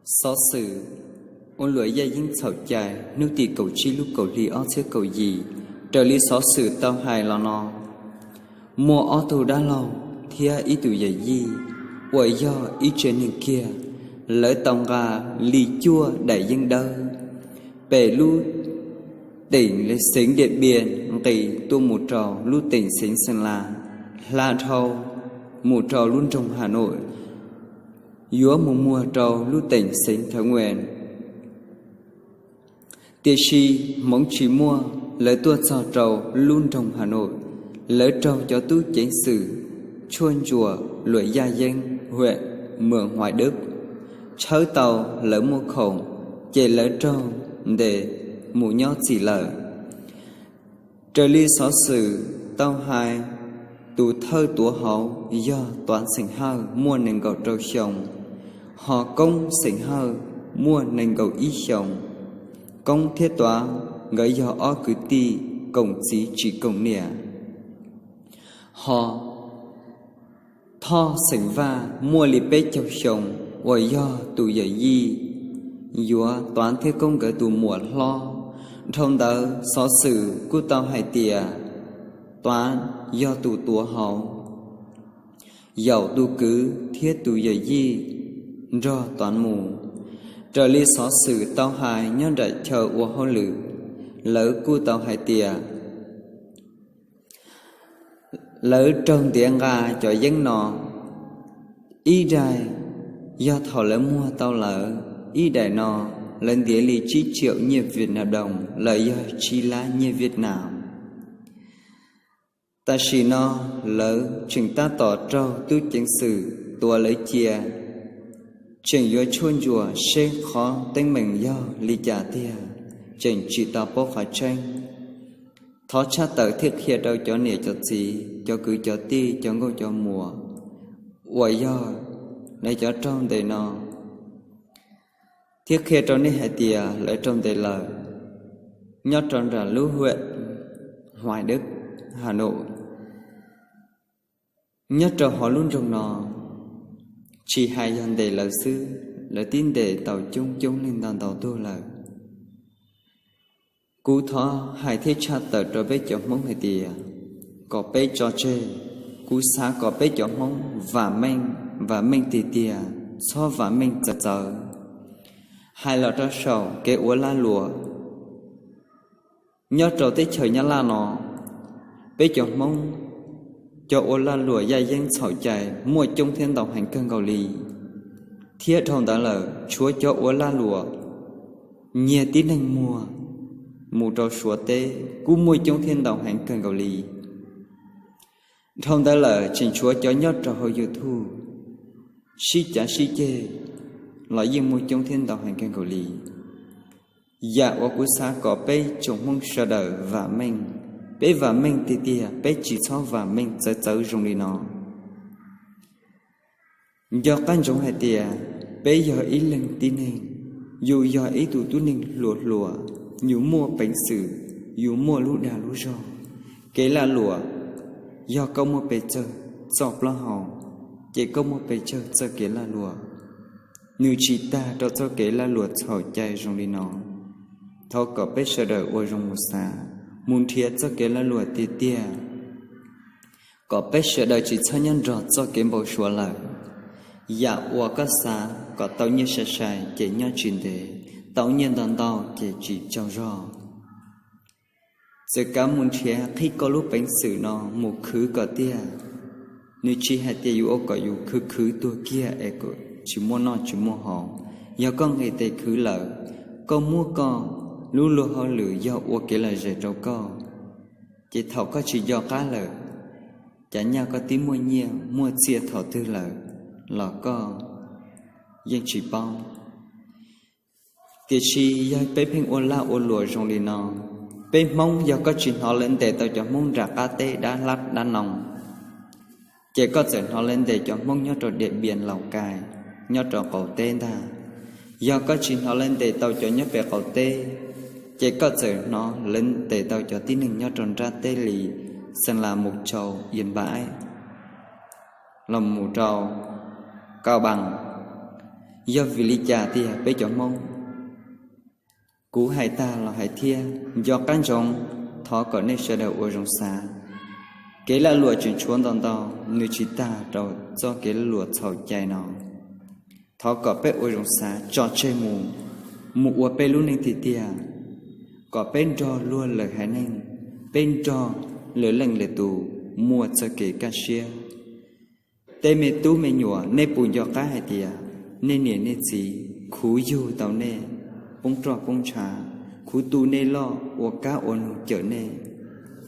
Xov xwm ua luam yaj yeeb txhaum cai hnub tim kaum tsib lub kaum hli ob txhiab kaum yim. Raws li xov xwm tau hais los no, muaj ob tug dab laug thiab ib tug yawm yij uas yog ib tsev neeg kiag, lawv tau nqa li cuaj daim yeeb dawb pem lub teem xeev Diaj Npias nqis tuaj mus rau lub teem xeev Xeem Las, hla dhau mus rau lub nroog Has Nuam, yuav mus muag rau lub teem xeev Thawv Nkuas. Tiam sis hmoov tsis muaj, lawv tuaj txog rau lub nroog Has Nuam, lawv raug cov tub ceev xwm tshuaj ntsuam luam yaj yeeb huam mws Huais Dwb tshawb tau, lawv muaj khoom, ces lawv raug ntes mus nyob txim lawm. Raws li xov xwm tau hais, tus thawj tuav hauv yog Tuav xeem Hawj muaj nees nkaum rau xyoo, ho Koob xeem Hawj muaj nees nkaum ib xyoos. Koob thiab Tuav nkawd yog ob kwv tij koom txiv tsis koom niam. Ho Thoj xeem Vaj muaj li peb caug xyoo uas yog tus yawm yij yuav Tuav thiab Koob nkawd tus muam hlob. Dhau ntawd xov xwm kuj tau hais tias Tuav yog tus tuav hauv, yaum tus kwv thiab tus yawm yij nrog Tuav mus. Raws li xov xwm tau hais nyob nram chaw ua hauj lwm, lawv kuj tau hais tias lawv raug ntiav nqa cov yeeb no, ib daim yog thaum lawv muag tau lawm, ib daim no lawv ntiav li tsib triệu nyiaj Việt Nam đồng los yog tsib lab nyiaj Việt Nam. Tam sim no lawv tseem tab tom raug tub ceev xwm tuav lawv cia, tseem yuav tshuaj ntsuam seb qhov teeb meem yog li cas tiag, tseem tsis tau paub qhov tseeb. Thov tshaj tawm thiab qhia rau cov niam cov txiv, cov kwv cov tij, cov nkauj cov muam uas yog lawv cov raug ntes no, thiab qhia rau nej hais tias lawv raug ntes lawm nyob rau nram lub huyện Hoài Đức, Hà Nội. Nyob rau hauv lub nroog no, tsis hais yog ntes lawv xwb, lawv twb ntes tau coob coob leej ntau ntau tug lawm. Kuv thov hais thiab tshaj tawm rau peb cov Hmoob hais tias kom peb tso tseg, kuv xav kom peb cov Hmoob vam meej, vam meej tiag tiag, txhob vam meej txawv txawv. Hais los rau saum kev ua lag luam nyob rau teb chaws Nyab Laj no, peb cov Hmoob cov ua lag luam yaj yeeb txhaum cai muaj coob thiab ntau heev kawg nkaus li. Thiab dhau ntawd lawm tshuav cov ua lag luam nyiag tib neeg muag mus rau Suav teb kuj muaj coob thiab ntau heev kawg nkaus li. Dhau ntawd lawm tseem tshuav cov nyob rau hauv YouTube sib cav sib ceg los yeej muaj coob thiab ntau heev kawg nkaus li. Yam uas kuv xav kom peb tsoom Hmoob sawv daws vam meej, peb vam meej tiag tiag, peb tsis txhob vam meej txawv txawv zoo li no. Nco qab ntsoov hais tias peb yog ib leeg tib neeg, yus yog ib tug tub neeg hluas hluas, yus muaj peev xwm, yus muaj lub dag lub zog. Kev lag luam, yog koj muaj pes tsawg txoj plaub hau, ces koj muaj pes tsawg txoj kev lag luam. Nws tsis tag rau txoj kev lag luam txhaum cai zoo li no. Thov kom peb sawv daws ua zoo mus xav, mus nrhiav txoj kev lag luam tiag tiag, kom peb sawv daws tsis txhob nyob nrog txoj kev npau suav lawm. Yam uas koj xav kom tau nyiaj sai sai ces nyob tsis ntev, tau nyiaj ntau ntau ces tsis tsaug zog. Txawm kav mus nrhiav qhib koj lub peev xwm no mus khwv kom tiag. Nws tsis hais tias yuav ua kom yus khwv khwv tuag kiag es kom tsis muaj noj tsis muaj haus. Yog koj nqis tes khwv lawm, koj muab koj lub luag hauj lwm yog ua kev lom zem rau koj, ces thaum koj tsis nco qab lawm, cas nyaj koj twb muaj nyiaj muaj txiaj thaum twg lawm los koj yeej tsis paub. Tiam sis yog peb pheej ua lag ua luam zoo li no, peb Hmoob yog koj tsis hnov lawv ntes tau cov Hmoob nram qab teb dab hlab dab noo, ces koj txawm hnov lawv ntes cov Hmoob nyob rau Diam Npias Laus Kais nyob rau qaum teb ntag. Yog koj tsis hnov lawv ntes tau cov nyob pem qaum teb, ces koj txawm hnov lawv ntes tau cov tib neeg nyob rau nrab teb li Xeem Las mus rau Yas Npab los mus rau Kab Npas, Yog vim li cas tiag peb cov Hmoob? Kuv hais tag los hais thiab, nco qab ntsoov, thov kom nej sawv daws ua zoo xav. Kev lag luam tseem tshuav ntau ntau, nws tsis tag rau txoj kev lag luam txhaum cai no. Thov kom peb ua zoo xav tso tseg mus, mus ua peb lub neej tiag tiag, kom peb nrog luag lwm haiv neeg, peb nrog lwm leej lwm tus muaj txoj kev kaj siab. Tej me tub me nyuam, nej puas nco qab hais tias nej niam nej txiv khuv yug tau nej, poob roj poob ntsha, khuv tu nej loj, ua kab ua noog cawm nej,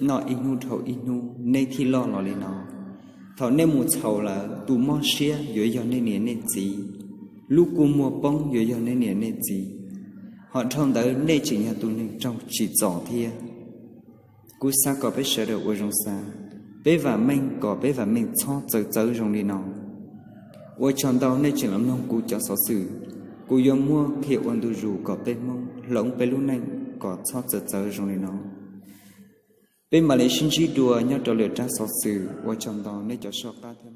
noj ib hnub dhau ib hnub nej thiaj loj los li no. Thaum nej mus txhaum lawm, tus mob siab yuav yog nej niam nej txiv, lub kua muag poob yuav yog nej niam nej txiv, ho dhau ntawd nej tseem yog tus neeg raug tsim txom thiab. Kuv xav kom peb sawv daws ua zoo xav, peb vam meej kom peb vam meej txhob txawv txawv zoo li no. Ua tsaug ntau nej tseem los mloog kuv cov xov xwm. Kuv yuav muab qhia ua ntu zus kom peb Hmoob hloov peb lub neej kom txhob txawv txawv zoo li no. Peb mam li sib ntsib dua nyob rau lwm rab xov xwm. Ua tsaug ntau nej cov soj qab thiab.